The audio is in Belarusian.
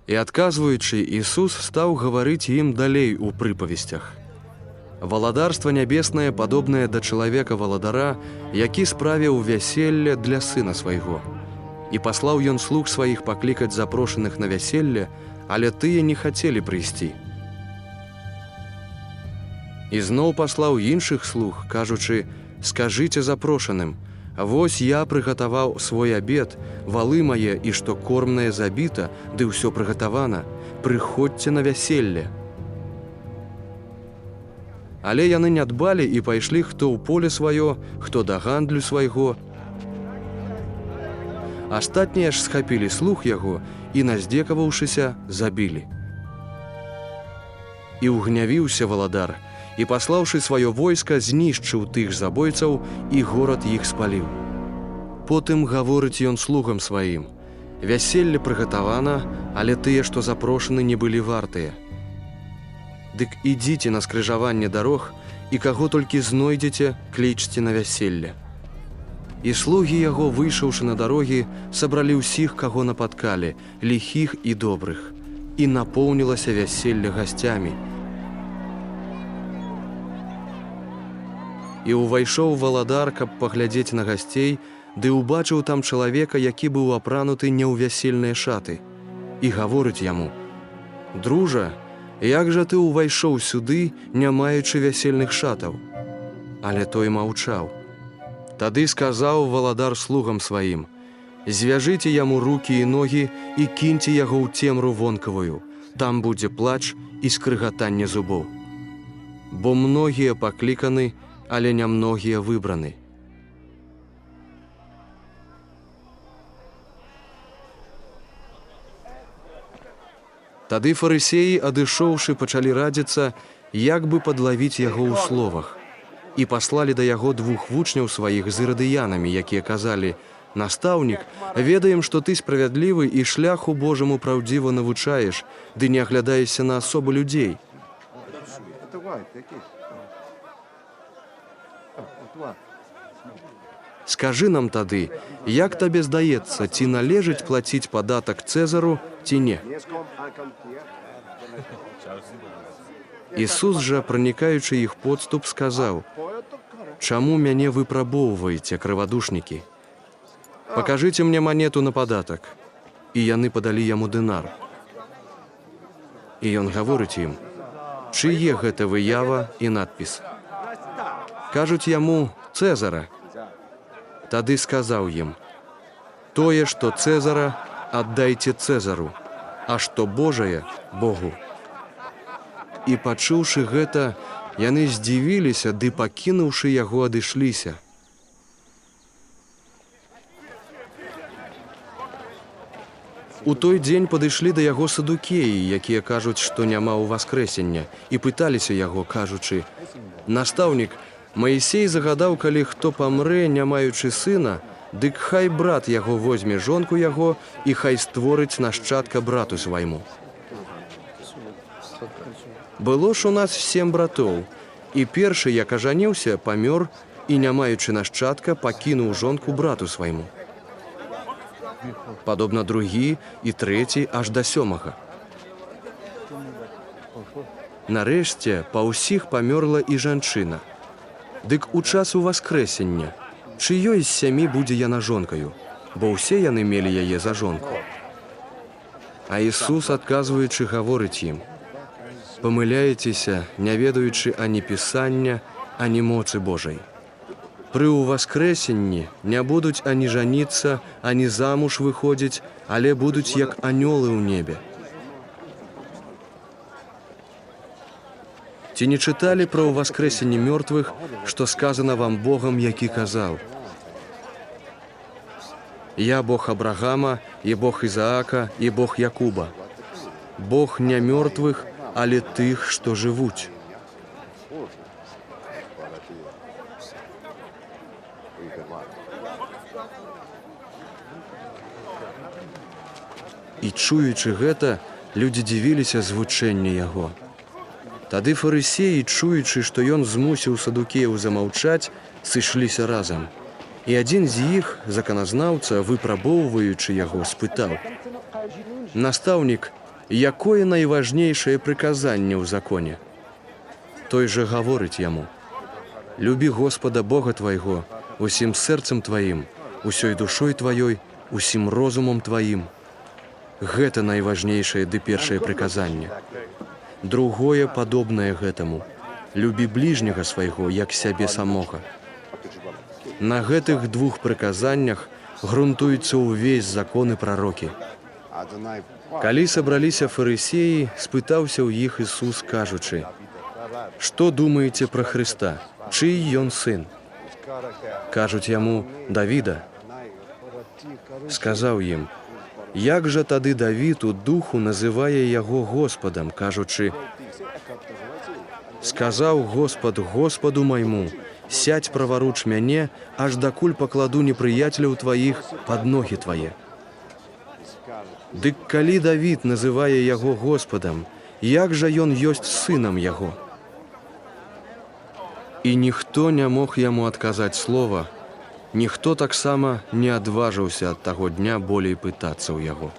І адказваючы, Ісус стаў гаварыць ім далей у прыпавесцях. Валадарства нябеснае падобнае да чалавека валадара, які справіў вяселле для сына свайго. І паслаў ён слуг сваіх паклікаць запрошаных на вяселле, але тыя не хацелі прыйсці. І зноў паслаў іншых слуг, кажучы: скажыце запрошаным: Вось я прыгатаваў свой абед, валы мае і што кормнае забіта, ды ўсё прыгатавана, прыходзьце на вяселле. Але яны не дбалі і пайшлі хто ў поле сваё, хто да гандлю свайго. Астатнія ж схапілі слух яго і, наздзекаваўшыся, забілі. І ўгнявіўся валадар, і, паслаўшы сваё войска, знішчыў тых забойцаў і горад іх спаліў. Потым гаворыць ён слугам сваім: Вяселле прыгатавана, але тыя, што запрошаны, не былі вартыя. Дык ідзіце на скрыжаванне дарог і каго толькі знойдзеце, клічце на вяселле. І слугі яго, выйшаўшы на дарогі, сабралі ўсіх, каго напаткалі, ліхіх і добрых, і напоўнілася вяселле гасцямі. І ўвайшоў валадар, каб паглядзець на гасцей, ды ўбачыў там чалавека, які быў апрануты не ў вясельныя шаты. І гаворыць яму: Дружа, як жа ты ўвайшоў сюды, не маючы вясельных шатаў? Але той маўчаў. Тады сказаў валадар слугам сваім: Звяжыце яму рукі і ногі і кіньце яго ў цемру вонкавую. Там будзе плач і скрыгатанне зубоў. Бо многія пакліканы, але не многія выбраны. Тады фарысеі, адышоўшы, пачалі радзіцца, як бы падлавіць яго ў словах. І паслалі да яго двух вучняў сваіх з ірадыянамі, якія казалі: Настаўнік, ведаем, што ты справядлівы і шляху Божаму праўдзіва навучаеш, ды не аглядаешся на асобу людзей. Скажы нам тады, як табе здаецца, ці належыць плаціць падатак Цэзару ці не? Ісус жа, пранікаючы іх подступ, сказаў: Чаму мяне выпрабоўваеце, крывадушнікі? Пакажыце мне манету на падатак. І яны падалі яму дынар. І ён гаворыць ім: Чые гэта выява і надпіс? Кажуць яму: Цэзара. Тады сказаў ім: Тое, што Цэзара, аддайце Цэзару, а што Божае Богу. І пачуўшы гэта, яны здзівіліся ды, пакінуўшы яго, адышліся. У той дзень падышлі да яго садукеі, якія кажуць, што няма ўваскрэсення, і пыталіся яго, кажучы: Настаўнік, Маісей загадаў, калі хто памрэ, не маючы сына, дык хай брат яго возьме жонку яго і хай створыць нашчадка брату свайму. Было ж у нас 7 братоў, і першы, як ажаніўся, памёр і, не маючы нашчадка, пакінуў жонку брату свайму. Падобна другі і трэці аж да сёмага. Нарэшце, па ўсіх памёрла і жанчына. Дык у час уваскрэсення, чыёй з сямі будзе яна жонкаю, бо ўсе яны мелі яе за жонку. А Ісус, адказваючы, гаворыць ім: Памыляецеся, не ведаючы ані Пісання, ані моцы Божай. Пры ўваскрэсенні не будуць ані жаніцца, ані замуж выходзіць, але будуць як анёлы ў небе. Ці не чыталі пра ўваскрэсенне мёртвых, што сказана вам Богам, які казаў: Я Бог Абрагама, і Бог Ізаака, і Бог Якуба. Бог не мёртвых, але тых, што жывуць. І чуючы гэта, людзі дзівіліся з вучэння яго. Тады фарысеі, чуючы, што ён змусіў садукеяў замаўчаць, сышліся разам. І адзін з іх, заканазнаўца, выпрабоўваючы яго, спытаў: Настаўнік, Якое найважнейшае прыказанне ў законе? Той жа гаворыць яму: Любі Госпада Бога твайго усім сэрцам тваім, усёй душой тваёй, усім розумам тваім. Гэта найважнейшае ды першае прыказанне. Другое падобнае гэтаму: любі бліжняга свайго, як сябе самога. На гэтых двух прыказаннях грунтуецца ўвесь закон і прарокі. Калі сабраліся фарысеі, спытаўся ў іх Ісус, кажучы: Што думаеце пра Хрыста? Чый ён сын? Кажуць яму: Давіда. Сказаў ім: Як жа тады Давід у духу называе яго Госпадам, кажучы: Сказаў Госпад Госпаду майму: Сядзь праваруч мяне, аж дакуль пакладу непрыяцеляў тваіх пад ногі твае. Дык калі Давід называе яго Госпадам, як жа ён ёсць сынам яго? І ніхто не мог яму адказаць слова, ніхто таксама не адважыўся ад таго дня болей пытацца ў яго.